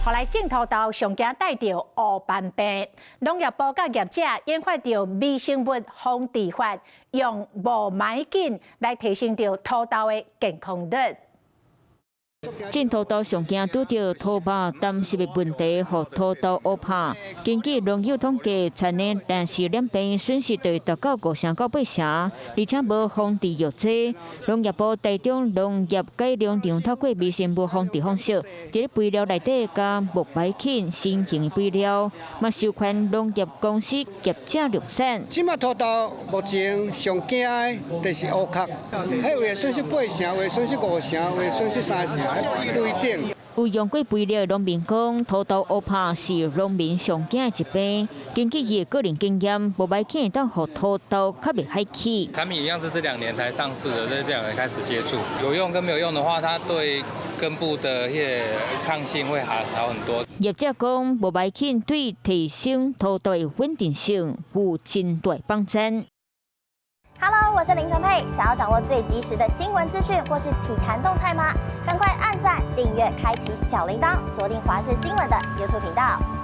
予來種土豆上驚帶著烏斑病，農業部佮業者研發著微生物防治法，用無霾菌來提升著土豆的健康率。種土豆上驚拄著土肉澹濕的問題，予土豆烏拍。根據農友統計，全年若是染病損失就會達到五成到八成，而且無防治藥劑。農業部台中農業改良場透過微生物防治方式，佇咧肥料內底加木白菌新型的肥料，嘛授權農業公司業者量產。這馬土豆目前上驚的就是烏殼，彼有的損失八成，有的損失五成，有的損失三成。不一定。有用過肥料的農民講，土豆烏拍是農民上驚的疾病。根據伊的個人經驗，無歹去會當予土豆較袂害去。產品一樣是這兩年才上市的，這2年開始接觸，有用跟沒有用的話，它對根部的彼个抗性會好好很多。業者講，無歹去對提升土豆的穩定性有真大幫助。 Hello，我是林純佩。想要掌握最及時的新聞資訊或是體壇動態嗎？趕快按讚、訂閱、開啟小鈴鐺，鎖定華視新聞的 YouTube 頻道。